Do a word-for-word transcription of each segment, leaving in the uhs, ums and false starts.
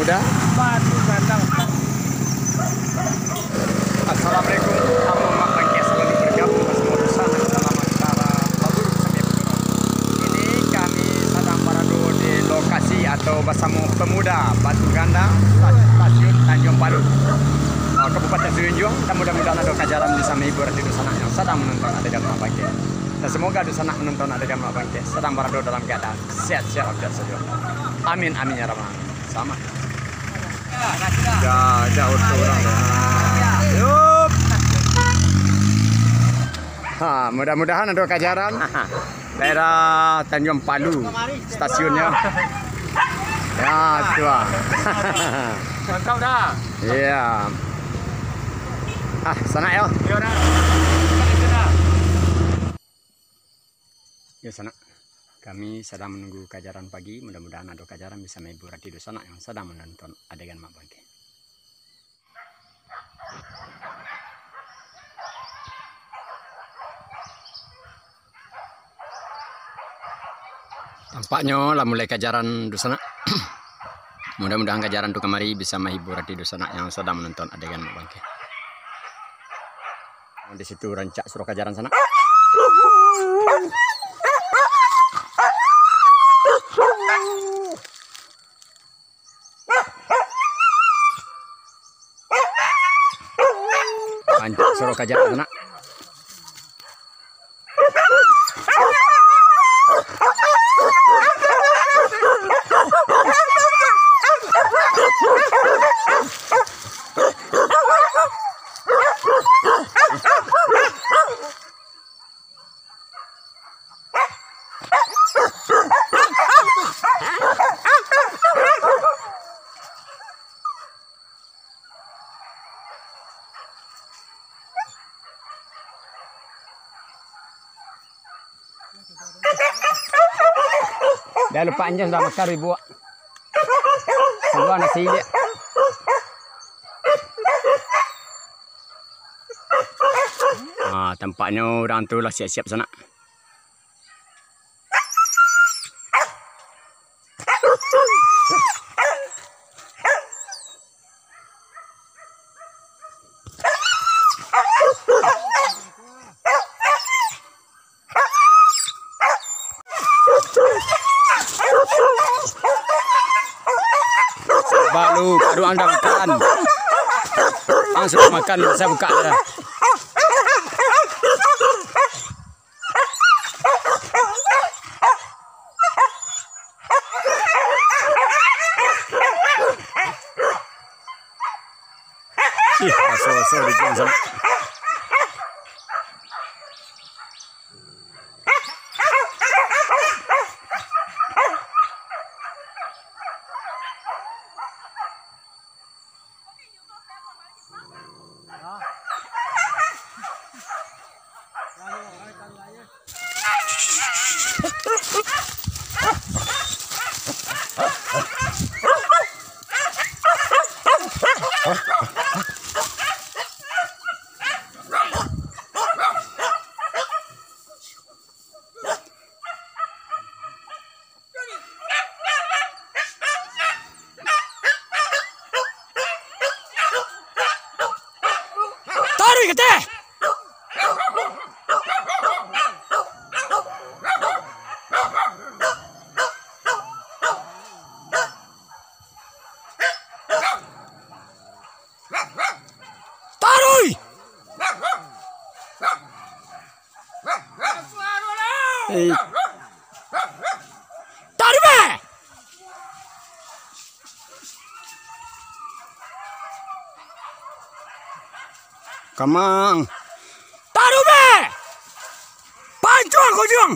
Dah. Batu Gandang. Assalamualaikum. Ambo Mak Bangkeh salalu bergabung basamo dunsanak dalam acara Baburu Sambil Bergerak. Kini kami sadang barado di lokasi atau basamo pemuda Batu Gandang, stasiun Tanjuang Palu, eh, Kabupaten Semenanjung. Dan mudah-mudahan ado kajaran bisa mahibur hati dunsanak yang sadang manonton adegan Mak Bangkeh. Dan semoga dunsanak manonton adegan Mak Bangkeh sadang barado dalam keadaan sehat-sehat walafiat sajo. Amin, amin, ya Rahman. Sama. Dah, dah, oto urang dah. Yup. Ha, mudah-mudahan ado kajaran. Daerah Tanjuang Palu, stasiunnyo. Ya, tu ah. Mantap dah. Iya. Ah, sanak yo. Yo, dah. Yo, sanak. Kami sadang manunggu kajaran pagi, mudah-mudahan ado kajaran bisa mahibur hati dunsanak yang sadang manonton adegan Mak Bangkeh. Tampaknyo lah mulai kajaran dunsanak. Mudah-mudahan kajaran tu kamari bisa mahibur hati dunsanak yang sadang manonton adegan Mak Bangkeh. Di situ rancak suaro kajaran sanak. Rancak suaro kajaran sanak. Dah lupa anjing sudah makan ribu. Keluar nasi dia. Ah, tampaknyo urang tu lah siap-siap sanak. Baru, baru anda makan. Langsung makan, saya buka dah. Ih, raso-raso di dalam sana. Taruih ka ateh! Taruih! Eh. Taruih, be! Kamang. Taruih, be! Pancung ka ujuang!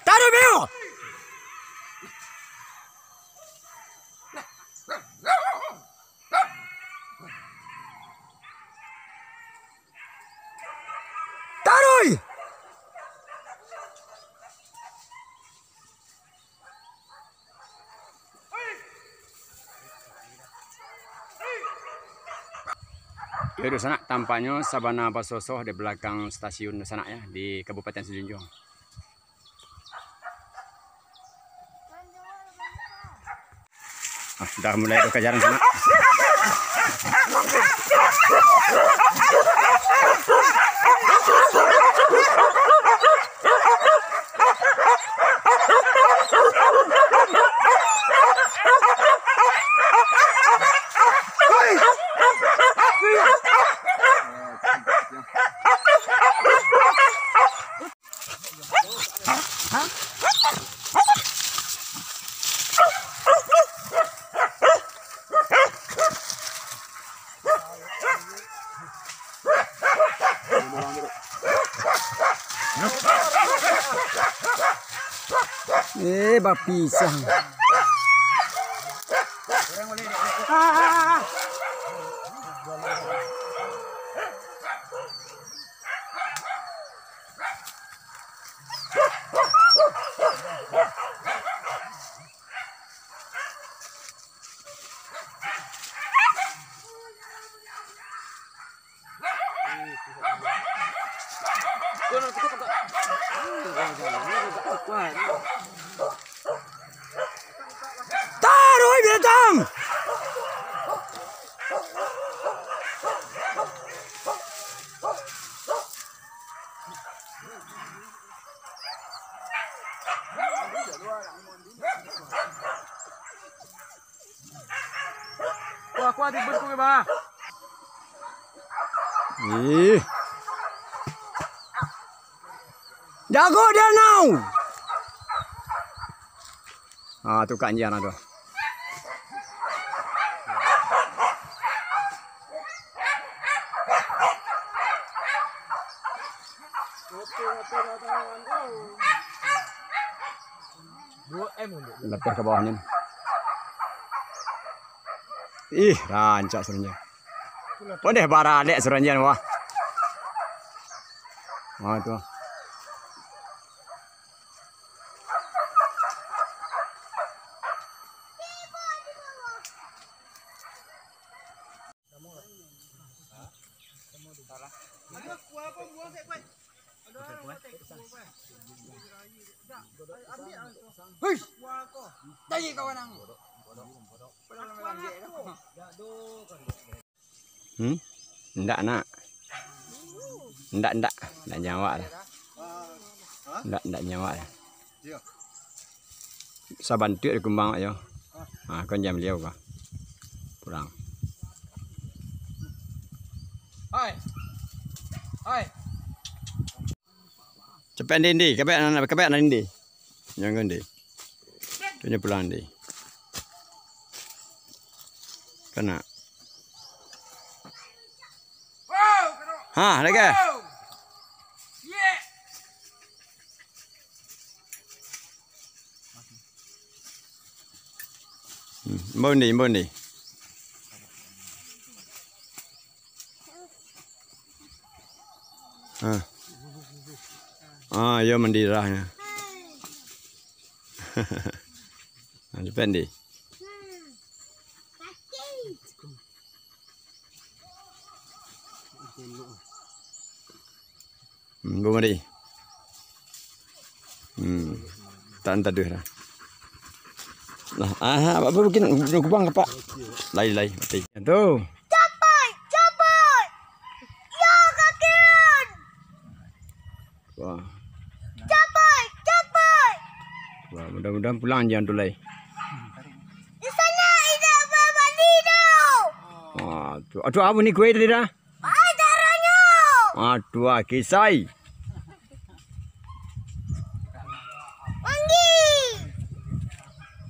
Taruih, Beo! Itu sanak tampaknyo sabana basosoh di balakang stasiun sanak ya, di Kabupaten Sijunjuang. Ah, dah mulai tu kajaran sanak. Eh, bapisah. Taruh binatang! Kuah, kuah, timbun kuah, bah. Ih. Jago dia nau. Ah, tu kanjang lah tu. Lapeh ka bawah nian. Ih, rancak suranjian. Ondeh baralek suranjian, wah. Wah, tu. Hei, tadi kawan ang. Hmm? Ndak, nak. Ndak, ndak. Ndak nyawa lah. Ndak, ndak nyawa lah. Sabantuak dikumbang, yo. Ah, kan jam beliau ka. Kurang. Hai. Hai. Capek, Ndi, Ndi. Capek, capek, Ndi. Jangan, Ndi. Tunjuk pulang, Ndi. Kena. Ha, lagi. Hmm, imbau, Ndi, imbau, Ndi. Ah. Ah, iyo mandirahnyo. Ah, cepat, Ndi. Hmm, Bu Mari. Hmm. Tak taduah dah. Lah, ah, apa bikin kubang apa? Lai, lai, mati. Tu. Capai, capai. Yo, kakian. Wah. Capai, capai. Wah, mudah-mudahan pulang jan tu lai. Di sana indak babali doh. Wah, tu. Aduh, apa ni kue tadi dah? Ai, caronyo. Aduh, ah, kisai. Manggi.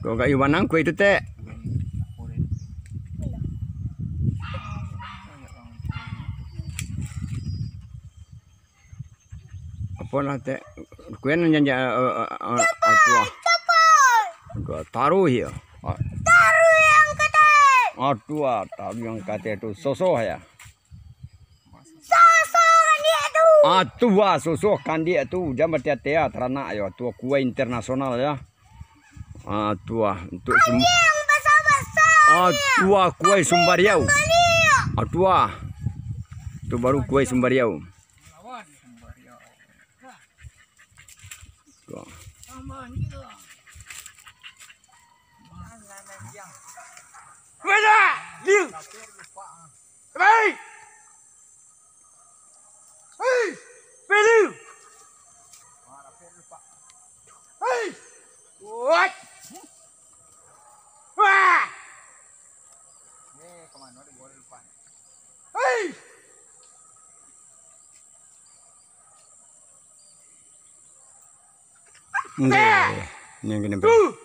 Kok kayu banang kue itu, Tek? Apo lah, Tek? Kue nan janjak, eh, eh, eh, aduh, ah. Aduh, ah, taruh ya. Ah. Taruh yang katai. Aduh, ah, taruh yang katai tu. Sosoh ya. Sosoh kandiak tu. Ah, tu ah, sosoh kandiak tu. Jan batiatia ah, taranak yo. Tu kuai internasional ya. Ah, tu ah, untuk sum-, kandiak basah-basah. Ah, tu ah, kuai Sumbariau. Kandiak. Ah, tu ah. Tu baru kuai sumbariau. Tuh. Kuai dah! Liu! Baik! Hei! Pelu! Hei! Wah! Hei! Ndeh, ni kena ber-